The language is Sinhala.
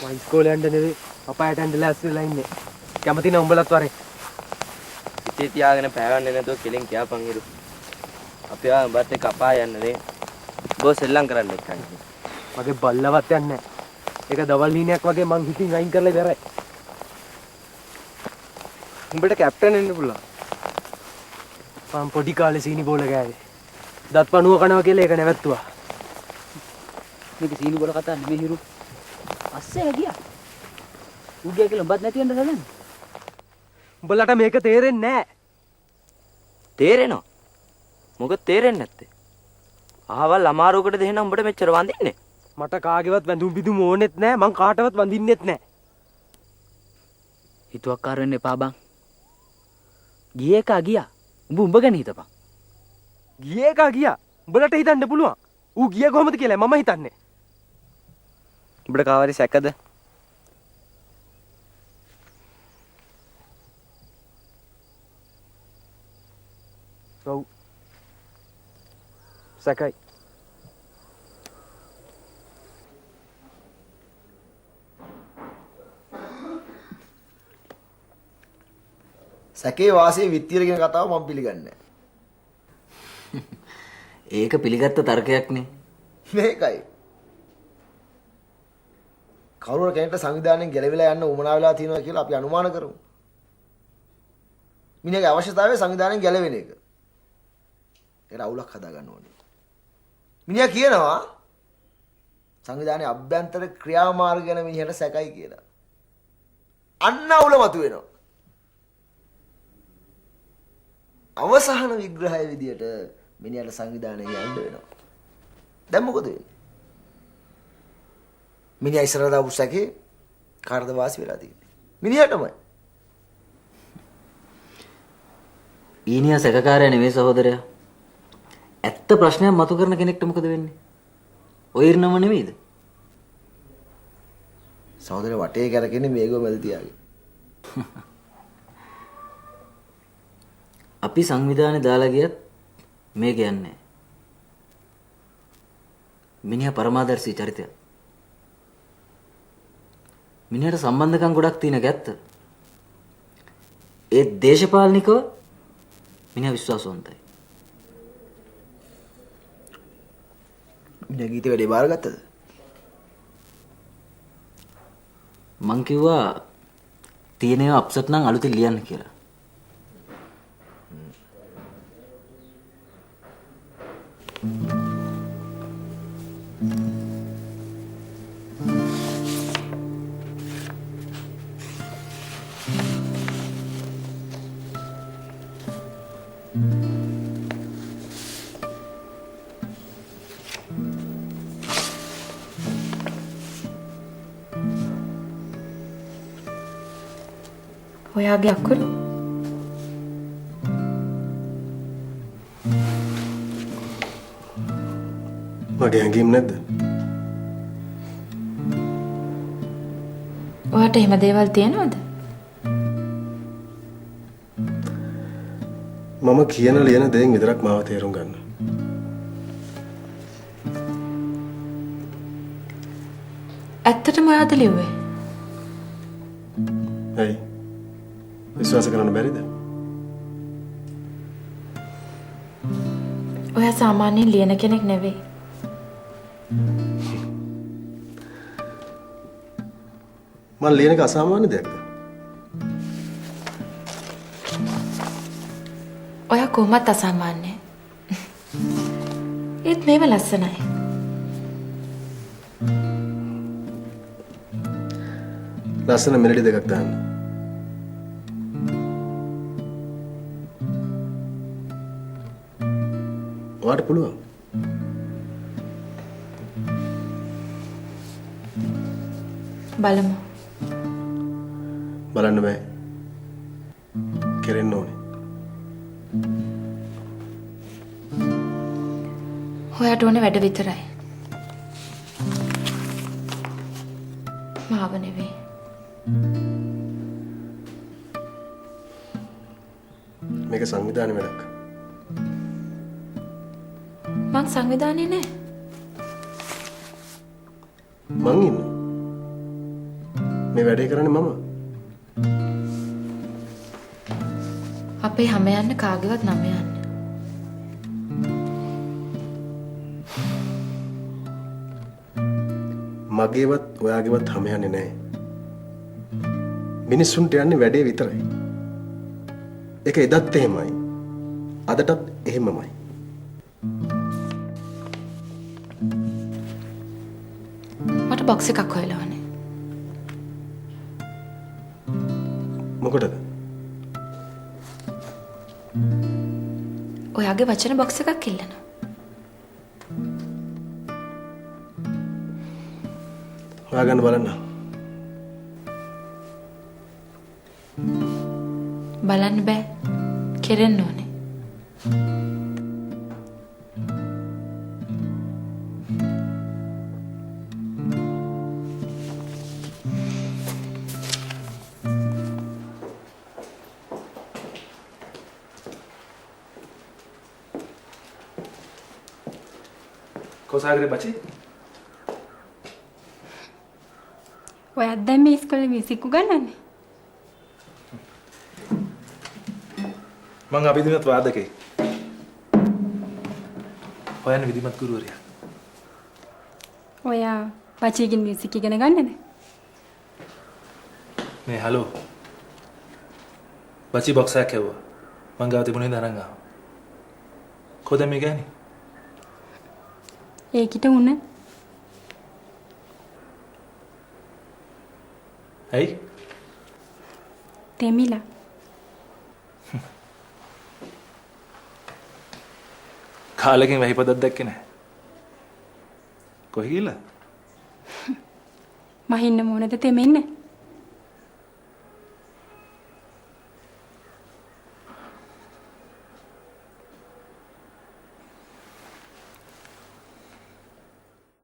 මං ඉස්කෝලේ යන්න නෙවෙයි අපායට යන්න ලෑස්ති වෙලා ඉන්නේ. කැමති නම් උඹලත් වරේ. හිතේ තියාගෙන පෑවන්නේ නැතුව කෙලින් කියාපන් ඉරු. අපි ආ උඹත් එක්ක අපාය යන්න නේ. උඹ සෙල්ලම් කරන්න එක්කන්. මගේ බල්ලවත් යන්නේ නැහැ. ඒක දවල් හීනයක් වගේ මං හිතින් අයින් කරලා ඉවරයි. උඹට කැප්ටන් වෙන්න පුළුවන්. මං පොඩි කාලේ සීනි බෝල ගෑවේ. දත් පණුව කනවා කියලා ඒක නැවැත්තුවා. මේක සීනි බෝල කතා නෙමෙයි හිරු. අස්සේ ගියා. ඌ ගියා කියලා උඹත් නැති වෙන්න හදන්නේ. උඹලට මේක තේරෙන්නේ නැහැ. තේරෙනවා. මොකද තේරෙන්නේ නැත්තේ? අහවල් අමාරුවකට දෙහෙන උඹට මෙච්චර වඳින්නේ. මට කාගේවත් වැඳුම් බිඳුම් ඕනෙත් නෑ. මං කාටවත් වඳින්නෙත් නෑ. හිතුවක්කාර වෙන්න එපා බං. ගිය එකා ගියා. උඹ උඹ ගැන හිතපන්. ගිය එකා ගියා. උඹලට හිතන්න පුළුවන්. ඌ ගිය කොහොමද කියලා මම හිතන්නේ. උඹට කාවරි සැකද? ඔව්. සැකයි. සැකේ වාසිය විත්තිර කියන කතාව මම පිළිගන්නේ නැහැ. ඒක පිළිගත්ත තර්කයක් නේ. මේකයි. කවුරු කෙනෙක්ට සංවිධානයෙන් ගැලවිලා යන්න උවමනා වෙලා තියෙනවා කියලා අපි අනුමාන කරමු. මිනිහගේ අවශ්‍යතාවය සංවිධානයෙන් ගැලවෙන එක. ඒකට අවුලක් හදා ගන්න ඕනේ. මිනිහා කියනවා සංවිධානයේ අභ්‍යන්තර ක්‍රියාමාර්ග ගැන මිනිහට සැකයි කියලා. අන්න අවුල මතුවෙනවා. අවසාන විග්‍රහය විදියට මිනිහට සංවිධානයේ යන්න වෙනවා. දැන් මොකද වෙන්නේ? මිනිහා ඉස්සරහ දාපු සැකේ කාටද වාසි වෙලා තියෙන්නේ? මිනිහටමයි. ඊනියා සැකකාරයා නෙමෙයි සහෝදරයා. ඇත්ත ප්‍රශ්නයක් මතු කරන කෙනෙක්ට මොකද වෙන්නේ? ඔය ඉරණම නෙමෙයිද? සහෝදරයා වටේ කරකෙන්නේ මේගො මැද තියාගෙන. අපි සංවිධානය දාලා ගියත් මේක යන්නේ නැහැ. මිනිහා පරමාදර්ශී චරිතයක්. මිනිහට සම්බන්ධකම් ගොඩක් තියෙන එක ඇත්ත. ඒ දේශපාලනිකව මිනිහා විශ්වාසවන්තයි. මිනිහා ගීත වැඩේ බාරගත්තද? මං කිව්වා තියෙන ඒවා අප්සෙට් නම් අලුතින් ලියන්න කියලා. ඔයාගේ අකුරු මගේ හැඟීම් නැද්ද? ඔයාට එහෙම දේවල් තියෙනවද? මම කියන ලියන දේෙන් විතරක් මාව තේරුම් ගන්න. ඇත්තටම ඔයාද ලිව්වේ? ඇයි? විශ්වාස කරන්න බැරිද? ඔයා සාමාන්‍යයෙන් ලියන කෙනෙක් නෙවෙයි. මං ලියන එක අසාමාන්‍ය දෙයක්ද? ඔයා කොහොමත් අසාමාන්‍යයි. ඒත් මේව ලස්සනයි. ලස්සන මෙලඩි දෙකක් දාන්න. ඔයාට පුළුවන්. බලමු. බලන්න බෑ. කෙරෙන්න ඕනේ. ඔයාට ඕනේ වැඩ විතරයි. මාව නෙවෙයි. මේක සංවිධානය වැඩක්. මං සංවිධානයේ නෑ. මං ඉන්නවා. මේ වැඩේ කරන්නේ මම. අපේ හැම යන්න කාගේවත් නම යන්න. මගේවත් ඔයාගේවත් හැම යන්නේ නැහැ. මිනිස්සුන්ට යන්නේ වැඩේ විතරයි. ඒක එදත් එහෙමයි. අදටත් එහෙමමයි. මට බොක්ස් එකක් හොයලා ඕනේ. මොකටද? ඔයාගේ වචන බොක්ස් එකක් ඉල්ලනවා. හොයාගන්න බලන්න. බලන්න බෑ. කෙරෙන්න ඕනේ. කොසාගරේ බචි ඔයත් දැන් මේ ඉස්කෝලේ මියුසික් උගන්වන්නේ? මං අභිදිමත් වාදකෙක්. හොයන්න විධිමත් ගුරුවරයා. ඔයා බචිගෙන් මියුසික් ඉගෙන ගන්නද? මේ හලෝ. බචි බොක්ස් එකක් ඇහුවා. මං ගාව තිබුණේ හින්දා අරන් ආවා. කොහෙද මේ ගෑණි? ඒකිට උන. ඇයි? තෙමිලා. කාලෙකින් වැහිපදක් දැක්කේ නැහැ. කොහේ ගිහලා? මහින්න මොනද තෙමෙන්න?